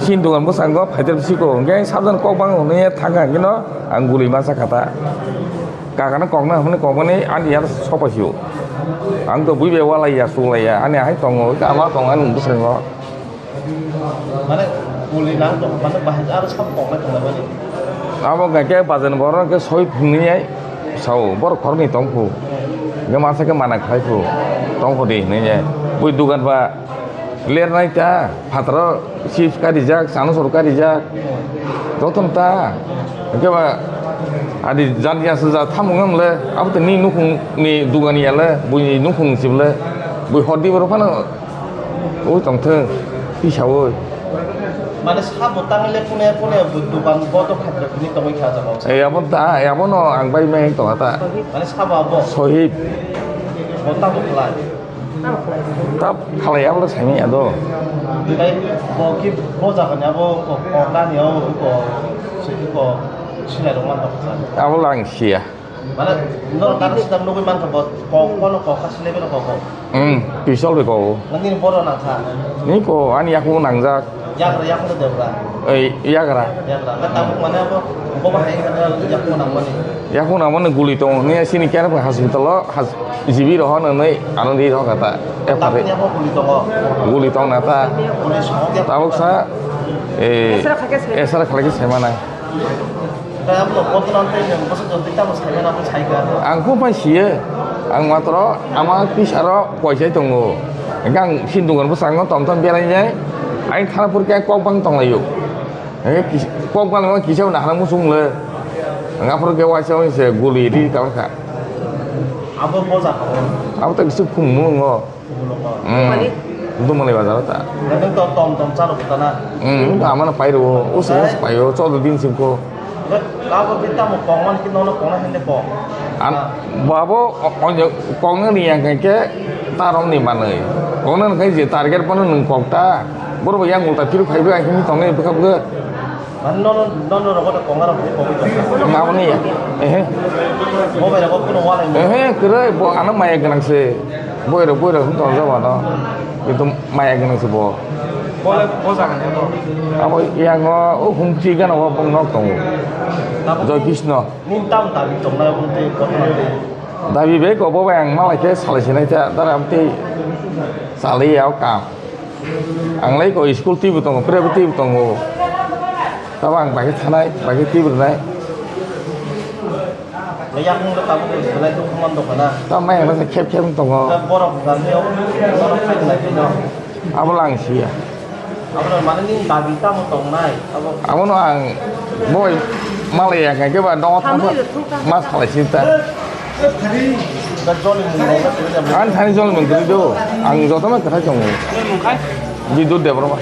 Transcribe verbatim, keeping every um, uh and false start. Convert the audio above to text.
Sini dogan bwskango phaitep siko, hwnkhe sabjani kok bang hwnwi thangkha, hwnkhe no ang guli masa kha ta. Kakano kokna hwnwi kokmani ani yar sokphaisio. Ang to bui bai walaiya, suklaiya, ani ahai tongo, hwnkhe ama tongo ani bwskango. Mane guli nang tong, mane bahai aro sab koknai tonglai mani. Abo hwnkhe bazan borok hwnkhe soi phungnwi ai sao, borok khoroknwi tongphu. Hwnkhe masa khe mana khlai phu, tongphu di hwnwi ai. Bui dogan ba Lernai ta, phataro chips karijak, chanusor karijak, jotono ta. Hwnkhe ba, adi jan ya se ja tamo wng le, abo to ni nukhung ni dogan ya le, buini nukhung sib le, bui hor di borok phano ui tong thung, tisa ui. Mane sabo tang le phone phone bui dogan bodo khatra phini tongwi kha jabo. E abo ta, e abo no ang bai meng tong ta. Mane sabo abo. Sohib. Bo tamo khlai. Tap khalai abla saimanya do. Tei bo ki bo jaga ni abo ko, ko kani o ko, ko silai rok man kha. Abo lang sia. Mane norok tamo sita nugui man kha bo ko, kono ko kha silai beno ko ko. Hmm, pisol be ko. Nini boro nang kha. Ni ko ani yaku nangjak. Yagra, yagra debra. Ei, yagra. Yagra. Ka tabuk mane abo, bo bahai ka yaku nang mani. Yaku nang mani guli tong, ni sini kera hospital o, has-, G B roho nang nai, ano di roho kata. E pare. Tabuk ni abo guli tongo. Guli tong na ta. Guli songo. Tabuk sa, eh, esra khalai khe se mana. Kaya bo kotolan tei nwng bwswk jotwi tamo saimano, abo saikha. Ang kho pai siye. Ang matro ama pisaro koisai tongo. Hingke ang si dogan bwskango tongthon berainai. Ang thana pore khe kok bang tonglaio. Hingke kis-, kok bang kisa nahara muchung le. Ang aphuru khe waisa waisa guli ri kabakha. Abo boja kha. Abo ta kisa khum mungo. Dumani? Dumani bazar ta. Nang to tom tom chalo kutana. Hmm, amana pairo, usu usu pairo, chaudo din simko. Abo kita mo kongman ki nono kongna hende ko. An, babo, o, o, kongna ni yang ke, ke, tarom ni manai. Kongna ni kai je target pano nung kok ta. Boro yang ulta piru phaibe, ahimi tongnai bwkha bwkha. Mane nono, nono rogo to konga rok ni kogwi tong. Ngaboni ya. Ehe. Bo bai rogo kuno walai mo. Ehe, kwrwi bo ano maya gwnang se. Boi rok, boi rok tong jabo no. Ekdom maya gwnang se bo. Bo le bo jaga ni bo. Abo yang o, o humchi gana o bong nok tongo. Joy Krishna. Ning tam dabi tong na bong te kono na te. Dabi be ko bo bai ang malai khe salai sinai ta, dara am te salai ya o kam. Ang lai ko school twi bo tongo, private twi bo tongo. Tamo ang bai khe thanai, bai khe twi bo rwnai. Yakung do tabuk belai dukhu man dokhana. Tamo yang rasa khep khep tongo. Borok jani o, borok khai nai bino. Abo lang siya. Abo mane ni dabi tamo tongnai. Abo. Abono ang boi malai ya khe ba dongo tamo. Mas khalai sinta. Ang thani jol mung kwrwi do. Ang jotono kwthai tongo. Bidut Debbarma.